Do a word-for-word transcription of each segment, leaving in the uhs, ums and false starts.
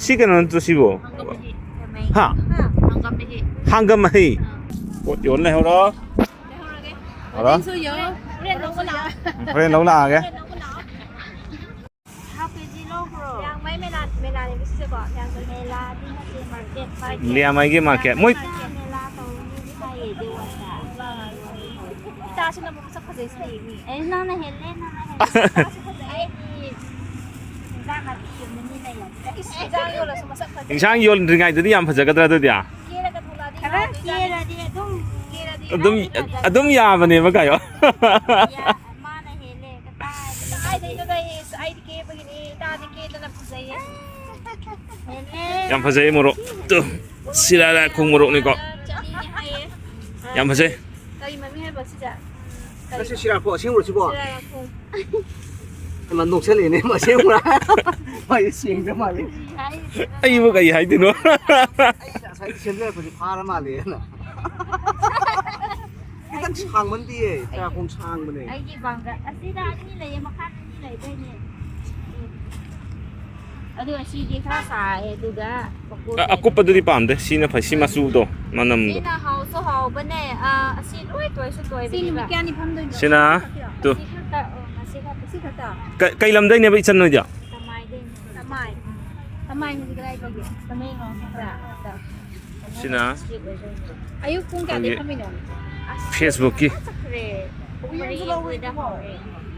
ꯁꯤ ꯀꯩꯅꯣ ꯅꯠꯇ꯭ꯔꯣ ꯁꯤꯕꯣ? ꯍꯥ? ꯍꯪꯒꯥꯝ ꯃꯍꯤ꯫ ꯄꯣꯠ ꯌꯣꯟ ꯂꯩꯍꯧꯔꯣ꯫ ꯍꯧꯔꯣ꯫ ꯍꯣꯔꯦꯟ ꯂꯧ ꯂꯥꯛꯑꯒꯦ꯫ ꯍꯥꯐ ꯀꯦꯖꯤ ꯂꯧꯈ꯭ꯔꯣ꯫ ꯂꯤꯌꯥꯡꯃꯩ ꯃꯦꯂꯥ, ꯃꯦꯂꯥꯅꯦꯕ ꯁꯤꯁꯦꯀꯣ꯫ ꯂꯤꯌꯥꯡꯃꯩ ꯃꯦꯂꯥꯗꯤ ꯅꯠꯇꯦ, ꯃꯥꯔꯀꯦꯠ, ꯃꯥꯔꯀꯦꯠ꯫ ꯂꯤꯌꯥꯡꯃꯩꯒꯤ ꯃꯥꯔꯀꯦꯠ꯫ ꯃꯣꯏ ꯃꯥꯔꯀꯦꯠ ꯃꯦꯂꯥ ꯇꯧꯔꯤꯅꯦꯗꯤ ꯍꯥꯏꯌꯦ, ꯗꯦꯋꯥꯁꯇ꯫ ꯏꯇꯥꯁꯤꯅ ꯑꯃꯨꯛ ꯃꯁꯛ ꯐꯖꯩꯁꯤꯗꯤ꯫ ꯑꯦ, ꯅꯪꯅ ꯍꯦꯜꯂꯦ, ꯅꯪꯅ ꯍꯦꯜꯂꯦ꯫ ꯏꯇꯥꯁꯨ ꯐꯖꯩ꯫ ꯑꯩꯗꯤ ꯍꯤꯟꯖꯥꯡ ꯅꯥꯄꯤ ꯌꯣꯟꯕ ꯃꯤ ꯂꯩꯌꯦ꯫ ꯏꯁ, ꯍꯤꯟꯖꯥꯡ ꯌꯣꯜꯂꯁꯨ ꯃꯁꯛ ꯐꯖꯩ꯫ ꯏꯟꯁꯥꯡ ꯌꯣꯟꯗ꯭ꯔꯤꯉꯩꯗꯗꯤ ꯌꯥꯝ ꯐꯖꯒꯗ꯭ꯔꯥ ꯑꯗꯨꯗꯤ? ꯀꯦꯔꯒ ꯊꯣꯛꯂꯛꯑꯗꯤ ꯈꯔ ꯌꯥꯗꯣꯏꯖꯥꯠꯅꯤ꯫ ꯀꯦꯔꯗꯤ ꯑꯗꯨꯝ, ꯀꯦꯔꯗꯤ ꯑꯗꯨꯝ, ꯌꯥꯗꯤ ꯐꯖꯅꯤ꯫ ꯑꯗꯨꯝ ꯌꯥꯕꯅꯦꯕ ꯀꯥꯏꯌꯣ꯫ ꯌꯥ-, ꯃꯥꯅ ꯍꯦꯜꯂꯦ꯫ ꯀꯗꯥꯏꯗꯒꯤ? ꯀꯗꯥꯏꯗꯩꯅꯣꯗ, ꯏꯁ, ꯑꯩꯗꯤ ꯀꯦꯕꯒꯤꯅꯦ, ꯏꯇꯥꯗꯤ ꯀꯦꯗꯅ ꯐꯖꯩꯌꯦ꯫ ꯍꯦꯜꯂꯦ꯫ ꯌꯥꯝ ꯐꯖꯩ ꯃꯣꯔꯣꯛ꯫ ꯇꯨ, ꯁꯤꯔꯥꯔꯥꯈꯣꯡ ꯃꯣꯔꯣꯛꯅꯤꯀꯣ꯫ ꯆꯠꯅꯤꯡꯉꯦ ꯍꯥꯏꯌꯦ꯫ ꯌꯥꯝ ꯐꯖꯩ꯫ ꯀꯔꯤ ꯃꯃꯤꯡ ꯍꯥꯏꯕ ꯁꯤꯁꯦ? ꯀꯔꯤ? ꯑꯁꯤ ꯁꯤꯔꯥꯔꯥꯈꯣꯡ ꯑꯁꯦꯡꯕꯔꯣ ꯁꯤꯕꯣ? ꯁꯤꯔꯥꯔꯥꯈꯣꯡ꯫ ꯍꯩꯃꯥ, ꯅꯣꯛꯁꯜꯂꯛꯑꯦꯅꯦ, ꯃꯥ ꯑꯁꯦꯡꯕꯔꯥ? ꯃꯥꯁꯦ ꯁꯦꯡꯗ ꯃꯥꯜꯂꯦ꯫ ꯑꯩꯕꯨ ꯀꯩ ꯍꯥꯏꯗꯣꯏꯅꯣ? ꯑꯩ ꯉꯁꯥꯏ ꯁꯦꯝꯖꯔꯛꯄꯁꯦ ꯐꯥꯔ ꯃꯥꯜꯂꯦꯅ꯫ ꯈꯤꯇꯪ ꯁꯥꯡꯃꯟꯗꯤꯌꯦ, ꯆꯔꯥꯈꯣꯡ ꯁꯥꯡꯕꯅꯦ꯫ ꯑꯩꯒꯤ ꯄꯥꯡꯒꯜ ꯑꯁꯤꯗ ꯑꯅꯤ ꯂꯩꯌꯦ, ꯃꯈꯥꯗ ꯑꯅꯤ ꯂꯩꯕꯩꯅꯦ꯫ ꯑꯗꯨ ꯑꯁꯤꯗꯤ ꯈꯔ ꯁꯥꯏ, ꯑꯗꯨꯒ ꯃꯀꯨ ꯑ-, ꯑꯀꯨꯞꯄꯗꯨꯗꯤ ꯄꯥꯝꯗꯦ꯫ ꯁꯤꯅ ꯐꯩ, ꯁꯤ ꯃꯆꯨꯗꯣ, ꯃꯅꯝꯗꯣ꯫ ꯁꯤꯅ ꯍꯥꯎꯁꯨ ꯍꯥꯎꯕꯅꯦ꯫ ꯑ, ꯑꯁꯤ ꯂꯣꯏ ꯇꯣꯏꯁꯨ ꯁꯤ ꯇꯣꯏꯕꯅꯦꯕ꯫ ꯅꯨꯃꯤꯠ ꯀꯌꯥꯅꯤ ꯐꯝꯗꯣꯏꯅꯣ? ꯁꯤꯅ ꯁꯤ ꯈꯛꯇ, ꯑꯣ, ꯉꯁꯤ ꯈꯛꯇ꯫ ꯁꯤ ꯈꯛꯇ? ꯀ-, ꯀꯩ ꯂꯝꯗꯩꯅꯦꯕ ꯏꯆꯟ ꯅꯣꯏꯗꯤ? ꯀꯃꯥꯏꯗꯩꯅꯣ? ꯀꯃꯥꯏ꯫ ꯀꯃꯥꯏ ꯍꯥꯏꯗꯤ ꯀꯗꯥꯏꯗꯒꯤ? ꯇꯃꯦꯡꯂꯣꯡ ꯈꯛꯇ? ꯁꯤꯅ ꯑꯌꯨꯛ ꯄꯨꯡ ꯀꯌꯥꯗꯩ ꯑꯩꯈꯣꯏꯒꯤ ꯐꯝꯃꯤꯅꯣ? ꯑꯁ, Facebookꯀꯤ꯫ ꯆꯠꯈ꯭ꯔꯦ꯫ ꯄꯨꯡ ꯃꯔꯤꯗ ꯍꯧꯔꯦ꯫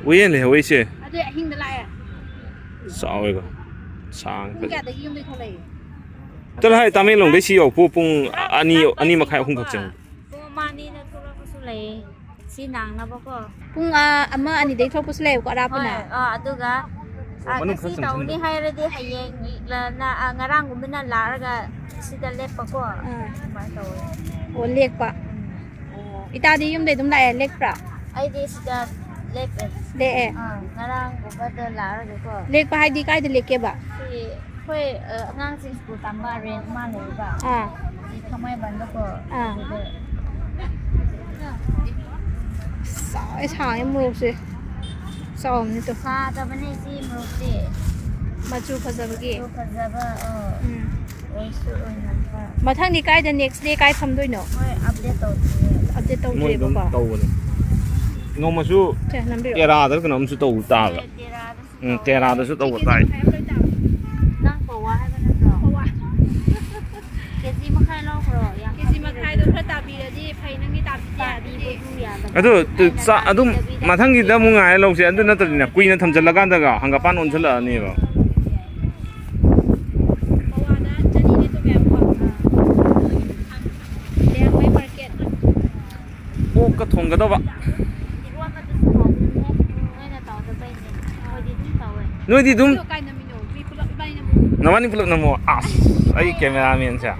ꯎꯌꯦꯟ ꯂꯩꯍꯧꯋꯦ ꯏꯆꯦ꯫ ꯑꯗꯨ ꯑꯍꯤꯡꯗ ꯂꯥꯛꯑꯦ? ꯆꯥꯎꯋꯦꯀꯣ꯫ ꯁꯥꯡꯉꯦ ꯄꯨꯡ ꯐꯖꯅ꯫ ꯀꯌꯥꯗꯒꯤ ꯌꯨꯝꯗꯩ ꯊꯣꯛꯂꯛꯏ? ꯆꯠꯂꯣ ꯍꯥꯏ, ꯇꯃꯦꯡꯂꯣꯡꯗꯩ ꯁꯤ ꯌꯧ ꯄꯨ-, ꯄꯨꯡ ꯑꯅꯤ, ꯑꯅꯤ ꯃꯈꯥꯏ, ꯑꯍꯨꯝꯈꯛ ꯆꯪꯉꯤ꯫ ꯄꯨꯡ ꯑꯃ ꯑꯅꯤꯗ ꯊꯣꯛꯂꯛꯄꯁꯨ ꯂꯩꯌꯦ꯫ ꯁꯤ ꯅꯪꯅꯕꯀꯣ꯫ ꯄꯨꯡ, ꯑ, ꯑꯃ ꯑꯅꯤꯗꯩ ꯊꯣꯛꯄꯁꯨ ꯂꯩꯌꯦꯕꯀꯣ, ꯑꯔꯥꯞꯄꯅ? ꯍꯣꯏ, ꯑ, ꯑꯗꯨꯒ, ꯑ, ꯃꯅꯨꯡ ꯉꯁꯤ ꯈꯔ ꯇꯧꯅꯤ ꯆꯪꯁꯤꯟꯕ꯫ ꯍꯥꯏꯔꯗꯤ ꯍꯌꯦꯡ, ꯑ, ꯉꯔꯥꯡꯒꯨꯝꯕꯅ ꯂꯥꯛꯑꯒ ꯁꯤꯗ ꯂꯦꯞꯄꯀꯣ꯫ ꯑꯥ꯫ ꯑꯗꯨꯃꯥꯏꯅ ꯇꯧꯋꯦ꯫ ꯑꯣ, ꯂꯦꯛꯄ? ꯎꯝ꯫ ꯑꯣ꯫ ꯏꯇꯥꯗꯤ ꯌꯨꯝꯗꯩ ꯑꯗꯨꯝ ꯂꯥꯛꯑꯦ, ꯂꯦꯛꯄ꯭ꯔꯥ? ꯑꯩꯗꯤ ꯁꯤꯗ ꯂꯦꯞꯄꯦ꯫ ꯂꯦꯛꯑꯦ? ꯑꯥ, ꯉꯔꯥꯡꯒꯨꯝꯕꯗ ꯂꯥꯛꯑꯒꯀꯣ꯫ ꯂꯦꯛꯄ ꯍꯥꯏꯗꯤ ꯀꯥꯏꯗ ꯂꯦꯛꯀꯦꯕ? ꯁꯤ ꯑꯩꯈꯣꯏ, ꯑ, ꯑꯉꯥꯡꯁꯤꯡ ꯁ꯭ꯀꯨꯜ ꯇꯝꯕ ꯔꯦꯟ ꯑꯃ ꯂꯩꯌꯦꯕ꯫ ꯑꯥ꯫ ꯁꯤ ꯊꯥꯡꯃꯩꯕꯟꯗꯀꯣ꯫ ꯑꯥ꯫ ꯑꯗꯨꯗ꯫ ꯆꯥꯎꯋꯦ, ꯁꯥꯡꯉꯦ ꯃꯣꯔꯣꯛꯁꯦ꯫ ꯆꯥꯎꯕꯅꯤ ꯇꯨ꯫ ꯁꯥꯗꯕꯅꯦ ꯁꯤ ꯃꯣꯔꯣꯛꯇꯤ꯫ ꯃꯆꯨ ꯐꯖꯕꯒꯤ꯫ ꯃꯆꯨ ꯐꯖꯕ, ꯑ, ꯎꯝ꯫ ꯑꯣꯏꯁꯨ ꯑꯣꯏꯍꯟꯕ꯫ ꯃꯊꯪꯗꯤ ꯀꯥꯏꯗ, next day ꯀꯥꯏ ꯐꯝꯗꯣꯏꯅꯣ? ꯃꯣꯏ update ꯇꯧꯗ꯭ꯔꯤꯌꯦ꯫ Update ꯃꯣꯏ ꯑꯗꯨꯝ ꯇꯧꯗ꯭ꯔꯤꯕꯀꯣ? ꯇꯧꯕꯅꯦ꯫ ꯅꯣꯡꯃꯁꯨ ꯁꯦ, ꯅꯝꯕꯤꯔꯛꯑꯣ꯫ ꯇꯦꯔꯥꯗ ꯀꯩꯅꯣꯝꯁꯨ ꯇꯧ ꯇꯥꯕ꯫ ꯍꯣꯏ, ꯇꯦꯔꯥꯗ꯫ ꯎꯝ, ꯇꯦꯔꯥꯗꯁꯨ ꯇꯧꯕ ꯇꯥꯏ꯫ ꯅꯪ ꯄꯋꯥ ꯍꯥꯏꯕ ꯅꯠꯇ꯭ꯔꯣ? ꯄꯋꯥ꯫ ꯀꯦꯖꯤ ꯃꯈꯥꯏ ꯂꯧꯈ꯭ꯔꯣ, ꯌꯥꯝ ꯀꯦꯖꯤ ꯃꯈꯥꯏꯗꯣ ꯈꯔ ꯇꯥꯕꯤꯔꯗꯤ ꯐꯩ, ꯅꯪꯒꯤ ꯇꯥꯕꯤꯗꯦ ꯌꯥꯗꯦ꯫ ꯇꯥꯕꯤꯕꯗꯨ ꯌꯥꯗꯕ꯫ ꯑꯗꯨ, ꯇꯨ, ꯑꯩꯅ ꯆꯥ-, ꯑꯗꯨꯝ ꯇꯥꯕꯤꯗꯕꯤꯗ ꯃꯊꯪꯒꯤꯗ ꯑꯃꯨꯛ ꯉꯥꯏꯔ ꯂꯧꯁꯦ, ꯑꯗꯨ ꯅꯠꯇ꯭ꯔꯗꯤꯅꯦ, ꯀꯨꯏꯅ ꯊꯝꯖꯤꯜꯂꯀꯥꯟꯗꯒ ꯍꯪꯒꯄꯥꯟ ꯑꯣꯟꯁꯤꯜꯂꯛꯑꯅꯦꯕ꯫ ꯄꯋꯥꯗ ꯆꯅꯤꯅꯦ, ꯇꯨ ꯃꯌꯥꯝ ꯀꯣ꯫ ꯂꯩꯔꯛꯃꯩ market꯫ ꯑꯣꯛꯀ ꯊꯣꯡꯒꯗꯧꯕ꯫ ꯏꯔꯣꯟꯕꯗꯨꯁꯨ ꯍꯥꯎꯕꯅꯤꯍꯦ꯫ ꯅꯣꯏꯅ ꯇꯧꯗꯕꯩꯅꯦ꯫ ꯑꯩꯈꯣꯏꯗꯤ ꯑꯗꯨꯝ ꯇꯧꯋꯦ꯫ ꯅꯣꯏꯗꯤ ꯑꯗꯨꯝ ꯑꯗꯣ ꯀꯥꯏ ꯅꯝꯃꯤꯅꯣ? ꯃꯤ ꯄꯨꯂꯞ ꯏꯕꯥꯅꯤ ꯅꯝꯃꯣ꯫ ꯅꯕꯥꯅꯤ ꯄꯨꯂꯞ ꯅꯝꯃꯣ꯫ ꯑꯁ, ꯑꯩ cameraman ꯁꯦ꯫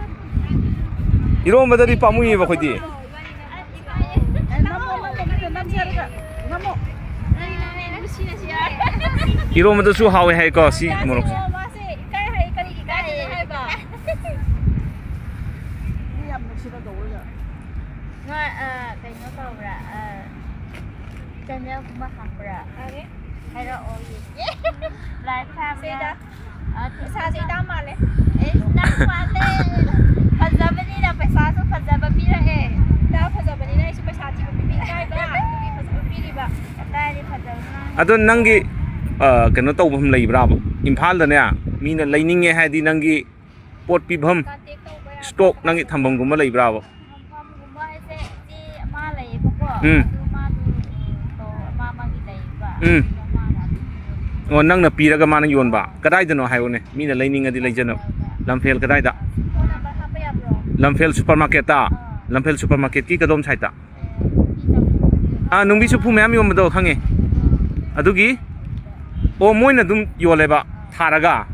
ꯏꯔꯣꯟꯕꯗꯗꯤ ꯄꯥꯝꯃꯨꯏꯌꯦꯕ ꯑꯩꯈꯣꯏꯗꯤ꯫ ꯏꯕꯥꯅꯤ ꯅꯝꯃꯣ꯫ ꯑꯦ, ꯅꯝꯃꯣ, ꯅꯝꯃꯣ, ꯅꯝꯃꯣ, ꯅꯝꯖꯔꯒ ꯅꯝꯃꯣ꯫ ꯏꯕꯥꯅꯤ ꯅꯝꯃꯣ, ꯅꯨꯡꯁꯤꯅꯁꯤ ꯌꯥꯔꯦ꯫ ꯏꯔꯣꯟꯕꯗꯁꯨ ꯍꯥꯎꯋꯦ ꯍꯥꯏꯀꯣ, ꯁꯤ ꯃꯣꯔꯣꯛꯁꯦ꯫ ꯑꯣ, ꯃꯥꯁꯦ ꯏꯀꯥꯏ ꯍꯥꯏ, ꯀꯔꯤ ꯏꯀꯥꯏꯗꯣꯏꯅꯣ ꯍꯥꯏꯕ? ꯃꯤ ꯌꯥꯝ ꯅꯨꯡꯁꯤꯅ ꯇꯧꯔꯒ꯫ ꯅꯣꯏ, ꯑ, ꯀꯩꯅꯣ ꯇꯧꯕ꯭ꯔꯥ? ꯑ, channel ꯒꯨꯝꯕ ꯍꯥꯡꯕ꯭ꯔꯥ? ꯍꯥꯡꯉꯦ꯫ ꯍꯥꯏꯔꯛꯑꯣ, ꯌꯦꯡꯒꯦ꯫ Live ꯊꯥꯕ꯭ꯔꯥ? ꯁꯤꯗ꯫ ꯑ, ꯄꯩꯁꯥꯁꯦ ꯏꯇꯥ ꯃꯥꯜꯂꯦ꯫ ꯑꯩꯁ, ꯅꯪ ꯃꯥꯜꯂꯦ꯫ ꯐꯖꯕꯅꯤꯅ ꯄꯩꯁꯥꯁꯨ ꯐꯖꯕ ꯄꯤꯔꯛꯑꯦ꯫ ꯏꯇꯥ ꯐꯖꯕꯅꯤꯅ ꯑꯩꯁꯨ ꯄꯩꯁꯥ ꯊꯤꯕ ꯃꯤꯗꯤ ꯏꯀꯥꯏꯕ꯫ ꯑꯗꯨꯒꯤ ꯐꯖꯕ ꯄꯤꯔꯤꯕ꯫ ꯀꯗꯥꯏꯗꯩ ꯐꯖꯕꯅꯣ? ꯑꯗꯣ ꯅꯪꯒꯤ, ꯑ, ꯀꯩꯅꯣ ꯇꯧꯐꯝ ꯂꯩꯕ꯭ꯔꯥꯕ? ꯏꯝꯐꯥꯜꯗꯅꯦ ꯃꯤꯅ ꯂꯩꯅꯤꯡꯉꯦ ꯍꯥꯏꯗꯤ ꯅꯪꯒꯤ ꯄꯣꯠ ꯄꯤꯐꯝ, contact ꯇꯧꯕ ꯌꯥꯕ stock ꯅꯪꯒꯤ ꯊꯝꯐꯝꯒꯨꯝꯕ ꯂꯩꯕ꯭ꯔꯥꯕ? ꯊꯝꯐꯝꯒꯨꯝꯕ ꯍꯥꯏꯁꯦ ꯏꯆꯦ ꯑꯃ ꯂꯩꯌꯦꯕꯀꯣ꯫ ꯎꯝ꯫ ꯑꯗꯨ ꯃꯥꯗꯣ, ꯎꯝ, ꯇꯧ-, ꯃꯥ ꯃꯥꯒꯤ ꯂꯩꯌꯦꯕ꯫ ꯎꯝ꯫ ꯑꯗꯨꯒ ꯃꯥꯅ ꯑꯗꯨꯝ ꯌꯣꯟꯕ꯫ ꯑꯣ, ꯅꯪꯅ ꯄꯤꯔꯒ ꯃꯥꯅ ꯌꯣꯟꯕ꯫ ꯀꯗꯥꯏꯗꯅꯣ ꯍꯥꯏꯔꯛꯑꯣꯅꯦ, ꯃꯤꯅ ꯂꯩꯅꯤꯡꯉꯗꯤ ꯂꯩꯖꯅꯕ꯫ ꯂꯝꯐꯦꯜꯗ꯫ ꯂꯝꯐꯦꯜ ꯀꯗꯥꯏꯗ? Phone number ꯍꯥꯞꯄ ꯌꯥꯕ꯭ꯔꯣ? ꯂꯝꯐꯦꯜ supermarket ꯇ? ꯑꯥ꯫ ꯂꯝꯐꯦꯜ supermarket ꯀꯤ ꯀꯗꯣꯝ side ꯇ? ꯑꯥ, ꯅꯨꯡꯕꯤ ꯆꯐꯨ ꯃꯌꯥꯝ ꯌꯣꯟꯕꯗꯣ ꯈꯪꯉꯦ꯫ ꯑꯗꯨꯒꯤ, ꯑꯣ, ꯃꯣꯏꯅ ꯑꯗꯨꯝ ꯌꯣꯜꯂꯦꯕ, ꯊꯥꯔꯒ꯫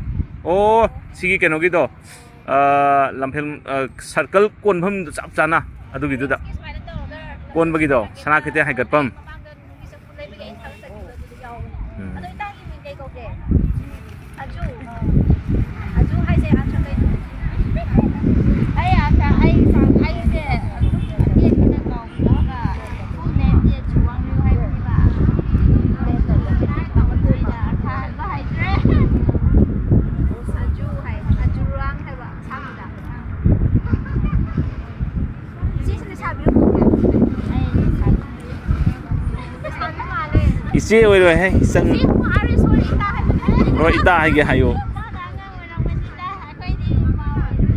ꯑꯣ, ꯁꯤꯒꯤ ꯀꯩꯅꯣꯒꯤꯗꯣ, ꯑꯥ, ꯂꯝꯐꯦꯜ, ꯑꯥ, circle ꯀꯣꯟꯐꯝꯗꯣ ꯆꯞ ꯆꯥꯅ ꯑꯗꯨꯒꯤꯗꯨꯗ꯫ ꯀꯣꯟꯕꯒꯤꯗꯣ, ꯁꯅꯥ ꯀꯩꯊꯦꯜ ꯍꯥꯏꯒꯠꯐꯝ꯫ ꯎꯝ꯫ ꯑꯗꯣ ꯏꯇꯥꯒꯤ ꯃꯤꯡ ꯀꯩ ꯀꯧꯒꯦ? ꯑꯖꯨ꯫ ꯑꯖꯨ ꯍꯥꯏꯁꯦ ꯑꯥꯔꯊ ꯀꯩꯅꯣ? ꯑꯩ ꯑꯥꯔꯊ, ꯑꯩ ꯁꯥꯡ-, ꯑꯩꯁꯦ ꯑꯗꯨꯝ ꯑꯇꯦꯟꯕꯅ ꯀꯧꯕꯤꯔꯒ full name ꯗꯤ ꯖꯨꯋꯥꯡꯂꯤꯌꯨ ꯍꯥꯏꯕꯅꯦꯕ꯫ ꯑꯩꯅ ꯑꯥꯔꯊ ꯍꯟꯕ ꯍꯩꯇ꯭ꯔꯦ꯫ ꯆꯦ ꯑꯣꯏꯔꯣꯏꯍꯦ, ꯏꯆꯟ꯫ ꯆꯦ ꯑꯃꯨꯛ ꯑꯥꯔ ꯑꯦꯁ ꯑꯣꯏꯔꯦ, ꯏꯇꯥ ꯍꯥꯏꯕꯅꯦ꯫ ꯍꯣꯏ, ꯏꯇꯥ ꯍꯥꯏꯒꯦ ꯍꯥꯏꯌꯣ꯫ ꯃꯥꯅ ꯑꯉꯥꯡ ꯑꯣꯏꯔꯝꯒꯅꯤꯗ, ꯑꯩꯈꯣꯏꯗꯤ ꯏꯃꯥ ꯑꯣꯏꯔꯦ꯫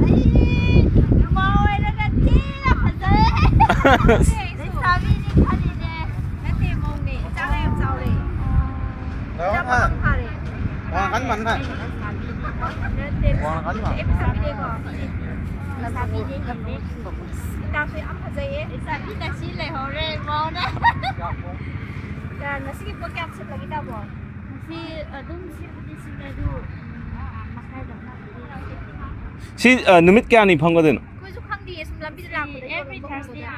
ꯑꯩ ꯏꯃꯥ ꯑꯣꯏꯔꯒ ꯊꯤꯅ ꯐꯖꯔꯦ꯫ ꯂꯩꯁꯥꯕꯤꯅꯤ ꯈꯜꯂꯤꯅꯦ꯫ ꯅꯠꯇꯦ, ꯃꯧꯅꯦ꯫ ꯏꯆꯥꯒ ꯌꯥꯝ ꯆꯥꯎꯔꯦ꯫ ꯏꯆꯥ ꯄꯥꯈꯪ ꯐꯥꯔꯦ꯫ ꯋꯥ ꯀꯟꯅ ꯃꯟꯅ꯫ ꯅꯠꯇꯦ, ꯋꯥ ꯀꯟꯅ꯫ ꯑꯩ ꯂꯩꯁꯥꯕꯤꯅꯦꯀꯣ꯫ ꯂꯩꯁꯥꯕꯤꯅꯦ, ꯍꯦꯜꯂꯦ꯫ ꯏꯇꯥꯁꯨ ꯌꯥꯝ ꯐꯖꯩꯌꯦ꯫ ꯂꯩꯁꯥꯕꯤ ꯇꯛꯁꯤ ꯂꯩꯍꯧꯔꯦ, ꯃꯧꯅ꯫ ꯉꯁꯤꯒꯤ ꯄꯣꯠ ꯀꯌꯥꯝ ꯁꯤꯠꯂꯒꯦ, ꯏꯇꯥꯕꯣ? ꯉꯁꯤ ꯑꯗꯨꯝ ꯁꯤꯠꯄꯨꯗꯤ ꯁꯤꯠꯂꯦ, ꯑꯗꯨ, ꯎꯝ, ꯃꯈꯥꯏꯗ ꯁꯤ, ꯑ, ꯅꯨꯃꯤꯠ ꯀꯌꯥꯅꯤ ꯐꯝꯒꯗꯣꯏꯅꯣ? ꯑꯩꯈꯣꯏꯁꯨ ꯈꯪꯗꯤꯌꯦ, ꯁꯨꯝ ꯂꯝꯕꯤꯗ ꯂꯥꯛꯄꯗ ꯌꯣꯜꯂꯝꯕ ꯎꯕꯗ꯫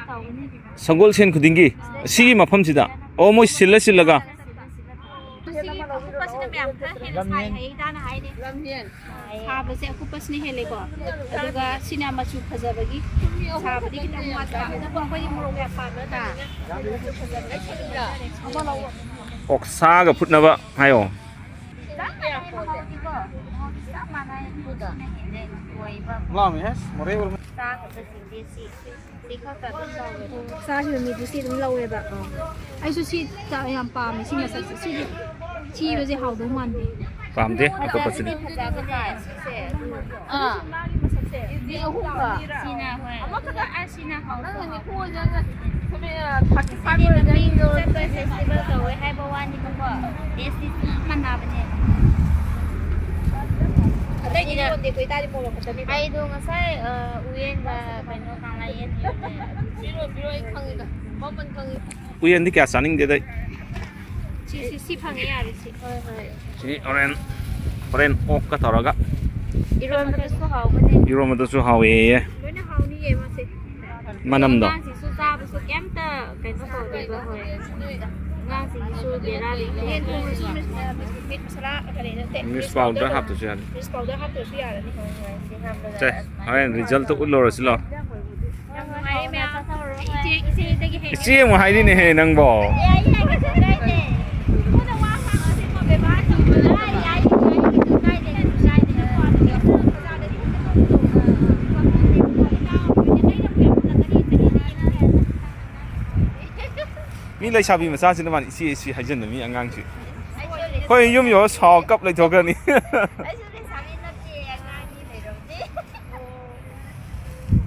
ꯁꯒꯣꯜꯁꯦꯟ ꯈꯨꯗꯤꯡꯒꯤ? ꯁꯤꯒꯤ ꯃꯐꯝꯁꯤꯗ? ꯑꯣ, ꯃꯣꯏ ꯁꯤꯜꯂ ꯁꯤꯜꯂꯒ? ꯃꯁꯤꯒꯤ ꯑꯀꯨꯞꯄꯁꯤꯅ ꯃꯌꯥꯝ ꯈꯔ ꯍꯦꯟꯅ ꯁꯥꯏ ꯍꯥꯏꯌꯦ, ꯏꯇꯥꯅ ꯍꯥꯏꯅꯦ꯫ ꯁꯥꯕꯁꯦ ꯑꯀꯨꯞꯄꯁꯤꯅ ꯍꯦꯜꯂꯦꯀꯣ, ꯑꯗꯨꯒ ꯁꯤꯅ ꯃꯆꯨ ꯐꯖꯕꯒꯤ, ꯁꯥꯕꯗꯤ ꯈꯤꯇꯪ ꯋꯥꯠꯄ꯫ ꯑꯗꯨꯕꯨ ꯑꯩꯈꯣꯏꯗꯤ ꯃꯣꯔꯣꯛ ꯌꯥꯝ ꯄꯥꯝꯃꯦ꯫ ꯑꯣꯛꯁꯥꯒ ꯐꯨꯠꯅꯕ ꯍꯥꯏꯌꯣ꯫ ꯆꯞ ꯃꯥꯟꯅꯩ, ꯃꯍꯥꯎꯗꯤꯀꯣ꯫ ꯃꯍꯥꯎꯗꯤ ꯆꯞ ꯃꯥꯟꯅꯩ꯫ ꯁꯤꯅ ꯍꯦꯜꯂꯦ ꯇꯣꯏꯕ꯫ ꯂꯥꯛꯑꯝꯃꯦꯍꯦ, ꯃꯣꯔꯦ ꯑꯣꯏꯔꯝꯃꯦ꯫ ꯆꯥꯒꯗꯕꯁꯤꯡꯗꯤ ꯁꯤ, ꯁꯤ ꯈꯛꯇ ꯑꯗꯨꯝ ꯂꯧꯋꯦ꯫ ꯑꯣ, ꯆꯥꯈꯤꯕ ꯃꯤꯗꯤ ꯁꯤ ꯑꯗꯨꯝ ꯂꯧꯋꯦꯕ꯫ ꯑꯥ꯫ ꯑꯩꯁꯨ ꯁꯤ ꯆꯥ-, ꯌꯥꯝ ꯄꯥꯝꯃꯦ, ꯁꯤ ꯃꯁꯛꯁꯦ꯫ ꯁꯤꯗꯤ ꯊꯤꯕꯁꯦ ꯍꯥꯎꯗꯧ ꯃꯥꯟꯗꯦ꯫ ꯄꯥꯝꯗꯦ, ꯑꯇꯣꯞꯄꯁꯤꯗꯤ꯫ ꯐꯖꯕꯅꯦ, ꯐꯖꯕꯅꯦ, ꯁꯤꯁꯦ꯫ ꯑꯥ꯫ ꯃꯥꯒꯤ ꯃꯁꯛꯁꯦ꯫ ꯁꯤꯅ, ꯍꯣꯏ꯫ ꯑꯃꯈꯛꯇ ꯑꯁꯤꯅ ꯍꯥꯎꯕ꯫ ꯅꯪꯅ ꯅꯤꯐꯨ ꯑꯣꯏꯗꯅ, ꯁꯨꯝ, ꯑ, ꯊꯥꯔꯇꯤ ꯐꯥꯏꯚ ꯑꯣꯏꯔꯗꯤ ꯆꯠꯄ ꯐꯦꯁꯇꯤꯚꯦꯜ ꯇꯧꯋꯦ ꯍꯥꯏꯕ ꯋꯥꯅꯤꯕꯀꯣ, ꯇꯦꯁꯇꯤ ꯆꯞ ꯃꯥꯟꯅꯕꯅꯦ꯫ ꯑꯇꯩꯗꯤ ꯌꯣꯟꯗꯦ, ꯑꯩꯈꯣꯏ ꯇꯥꯔꯤ ꯃꯣꯔꯣꯛ ꯈꯛꯇꯅꯦꯕ꯫ ꯑꯩꯗꯣ ꯉꯁꯥꯏ, ꯑ, ꯎꯌꯦꯟꯒ ꯀꯩꯅꯣ ꯀꯪꯂꯥꯌꯦꯟ ꯌꯣꯜꯂꯦ꯫ ꯄꯤꯔꯣ, ꯄꯤꯔꯣ, ꯑꯩ ꯈꯪꯉꯤꯗ, ꯃꯃꯜ ꯈꯪꯉꯤ꯫ ꯎꯌꯦꯟꯗꯤ ꯀꯌꯥ ꯆꯥꯅꯤꯡꯗꯦꯗ ꯑꯩ꯫ ꯁꯤ, ꯁꯤ, ꯁꯤ ꯐꯪꯉꯦ, ꯌꯥꯔꯦ, ꯁꯤ꯫ ꯍꯣꯏ, ꯍꯣꯏ꯫ ꯁꯤ ꯍꯣꯔꯦꯟ, ꯍꯣꯔꯦꯟ ꯑꯣꯛꯀ ꯇꯧꯔꯒ꯫ ꯏꯔꯣꯟꯕꯗꯁꯨ ꯍꯥꯎꯕꯅꯦ꯫ ꯏꯔꯣꯟꯕꯗꯁꯨ ꯍꯥꯎꯋꯦꯌꯦ꯫ ꯂꯣꯏꯅ ꯍꯥꯎꯅꯤꯌꯦ ꯃꯥꯁꯦ꯫ ꯃꯅꯝꯗꯣ꯫ ꯑꯉꯥꯡꯁꯤꯡꯁꯨ ꯆꯥꯕꯁꯨ ꯀꯩꯝꯇ ꯀꯩꯅꯣ ꯇꯧꯗꯦꯕ, ꯍꯣꯏ꯫ ꯑꯉꯥꯡꯁꯤꯡꯁꯨ ꯕꯦꯔꯥꯅꯤ꯫ ꯌꯦꯟ ꯊꯣꯡꯕꯁꯨ ꯃꯤꯠ ꯃꯁꯥꯂꯥ ꯀꯔꯤ ꯅꯠꯇꯦ, ꯃꯤꯁ ꯄꯥꯎꯗꯔ ꯍꯥꯞꯇ꯭ꯔꯁꯨ ꯌꯥꯅꯤ꯫ ꯃꯤꯁ ꯄꯥꯎꯗꯔ ꯍꯥꯞꯇ꯭ꯔꯁꯨ ꯌꯥꯔꯅꯤ꯫ ꯍꯣꯏ, ꯍꯣꯏ, ꯁꯤ ꯍꯥꯞꯄꯒ ꯁꯦ, ꯑꯁ ꯍꯣꯔꯦꯟ ꯔꯤꯖꯜꯇꯣ ꯎꯠꯂꯨꯔꯁꯤ ꯂꯥꯎ꯫ ꯌꯥꯝ ꯅꯨꯡꯉꯥꯏꯔꯦ ꯃꯌꯥꯝ꯫ ꯏꯆꯦ, ꯏꯆꯦꯗꯒꯤ ꯍꯦꯟꯅ ꯏꯆꯦ ꯑꯃꯨꯛ ꯍꯥꯏꯔꯤꯅꯦꯍꯦ ꯅꯪꯕꯣ꯫ ꯌꯥꯏ, ꯌꯥꯏ, ꯀꯩꯁꯨ ꯀꯥꯏꯗꯦ꯫ ꯏꯆꯦ ꯃꯉꯣꯟꯗ ꯋꯥ ꯉꯥꯡꯉꯁꯦꯀꯣ, ꯕꯦꯕꯥꯔ ꯇꯧꯗꯅ꯫ ꯌꯥꯏ, ꯌꯥꯏ, ꯀꯩꯁꯨ ꯀꯥꯏꯗꯦ, ꯀꯩꯁꯨ ꯀꯥꯏꯗꯦ꯫ ꯅꯪꯀꯣ ꯑꯗꯨꯝ ꯕꯖꯥꯔꯗꯗꯤ ꯍꯦꯛꯇ ꯊꯣꯛꯎꯗꯣ꯫ ꯏꯅꯥꯎ ꯑꯩꯈꯣꯏꯗꯤ ꯂꯩꯔꯛꯄ ꯌꯥꯝ ꯐꯖꯒꯅꯤ, ꯆꯠꯂꯤꯅꯦ ꯌꯦꯡꯉꯨꯅꯦ꯫ ꯂꯩꯁꯥꯕꯤ ꯃꯆꯥꯁꯤꯅ ꯃꯥꯅ ꯏꯆꯦ ꯏꯆꯦ ꯍꯥꯏꯖꯤꯟꯕ ꯃꯤ ꯑꯉꯥꯡꯁꯤ꯫ ꯑꯩꯈꯣꯏ ꯌꯨꯝ ꯌꯧꯔ ꯁꯥꯎ ꯀꯞ ꯂꯩꯊꯣꯛꯈ꯭ꯔꯅꯤ꯫ ꯑꯩꯁꯨ ꯂꯩꯁꯥꯕꯤ ꯅꯠꯇꯦ, ꯑꯉꯥꯡꯅꯤ ꯂꯩꯔꯕꯗꯤ꯫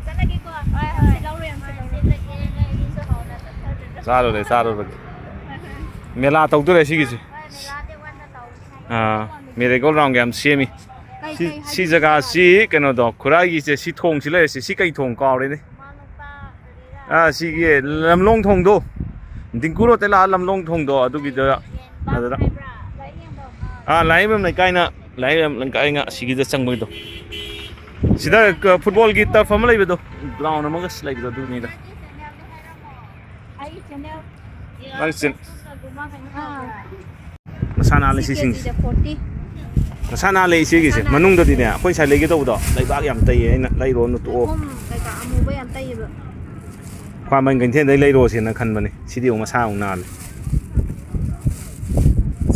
ꯆꯠꯂꯒꯦꯀꯣ꯫ ꯍꯣꯏ, ꯍꯣꯏ꯫ ꯌꯥꯝ ꯁꯤꯠꯍꯧꯔꯣ, ꯌꯥꯝ ꯁꯤꯠꯍꯧꯔꯣ꯫ ꯆꯥꯔꯨꯔꯦ, ꯆꯥꯔꯨꯔꯒꯦ꯫ ꯃꯦꯂꯥ ꯇꯧꯗꯣꯔꯦ ꯁꯤꯒꯤꯁꯦ꯫ ꯍꯣꯏ, ꯃꯦꯂꯥꯗꯤ ꯋꯥꯟꯗ ꯇꯧꯔꯤ꯫ ꯑꯥ, ꯃꯦꯔꯤ ꯒꯣꯜ ꯔꯥꯎꯟꯒ ꯌꯥꯝ ꯁꯦꯝꯃꯤ꯫ ꯀꯩ, ꯁꯤ, ꯀꯩ ꯁꯤ ꯍꯥꯏꯒꯦ? ꯖꯒꯥꯁꯤ ꯀꯩꯅꯣꯗꯣ, ꯈꯨꯔꯥꯏꯒꯤꯁꯦ, ꯁꯤ ꯊꯣꯡꯁꯤ ꯂꯩꯔꯁꯤ꯫ ꯁꯤ ꯀꯩ ꯊꯣꯡ ꯀꯥꯎꯔꯦꯅꯦ꯫ ꯑꯥ, ꯁꯤꯒꯤ ꯂꯝꯂꯣꯡ ꯊꯣꯡꯗꯣ, ꯗꯤꯡꯀꯨ ꯔꯣꯗꯇꯩ ꯂꯥꯛꯑ ꯂꯝꯂꯣꯡ ꯊꯣꯡꯗꯣ, ꯑꯗꯨꯒꯤꯗ, ꯑꯗꯨꯗ꯫ ꯑꯥ, ꯂꯥꯏꯔꯦꯝꯕꯝ ꯂꯩꯀꯥꯏꯅ, ꯂꯥꯏꯔꯦꯝꯕꯝ ꯂꯩꯀꯥꯏꯅ ꯑꯁꯤꯒꯤꯗ ꯆꯪꯕꯒꯤꯗꯣ꯫ ꯁꯤꯗ ꯀ-, ꯐꯨꯠꯕꯣꯜꯒꯤ ꯇꯔꯐ ꯑꯃ ꯂꯩꯕꯗꯣ, ꯒ꯭ꯔꯥꯎꯟ ꯑꯃꯒ ꯂꯩꯕꯗꯣ, ꯑꯗꯨꯅꯤꯗ꯫ ꯅꯪ ꯆꯤꯟ-, ꯃꯁꯥ ꯅꯥꯜꯂꯤ ꯁꯤ ꯁꯤꯁꯤꯡꯁꯦ꯫ ꯀꯦꯖꯤꯗ ꯐꯣꯔꯇꯤ꯫ ꯃꯁꯥ ꯅꯥꯜꯂꯤ ꯏꯆꯦꯒꯤꯁꯦ꯫ ꯃꯁꯥ ꯅꯥꯜꯂꯤ꯫ ꯃꯅꯨꯡꯗꯗꯤꯅꯦ, ꯑꯩꯈꯣꯏ ꯁꯥꯏ ꯂꯩꯒꯦ ꯇꯧꯕꯗꯣ, ꯂꯩꯕꯥꯛ ꯌꯥꯝ ꯇꯩꯌꯦ, ꯑꯩꯅ ꯂꯩꯔꯣꯅꯨ ꯇꯣꯛꯑꯣ꯫ ꯂꯩꯈꯣꯝ ꯀꯩꯀꯥ ꯑꯃꯨꯕ ꯌꯥꯝ ꯇꯩꯌꯦꯕ꯫ ꯈ꯭ꯋꯥꯏꯔꯝꯕꯟ ꯀꯩꯊꯦꯜꯗꯩ ꯂꯩꯔꯣꯁꯦꯅ ꯈꯟꯕꯅꯦ, ꯁꯤꯗꯤ ꯑꯃꯨꯛ ꯃꯁꯥ ꯑꯃꯨꯛ ꯅꯥꯜꯂꯦ꯫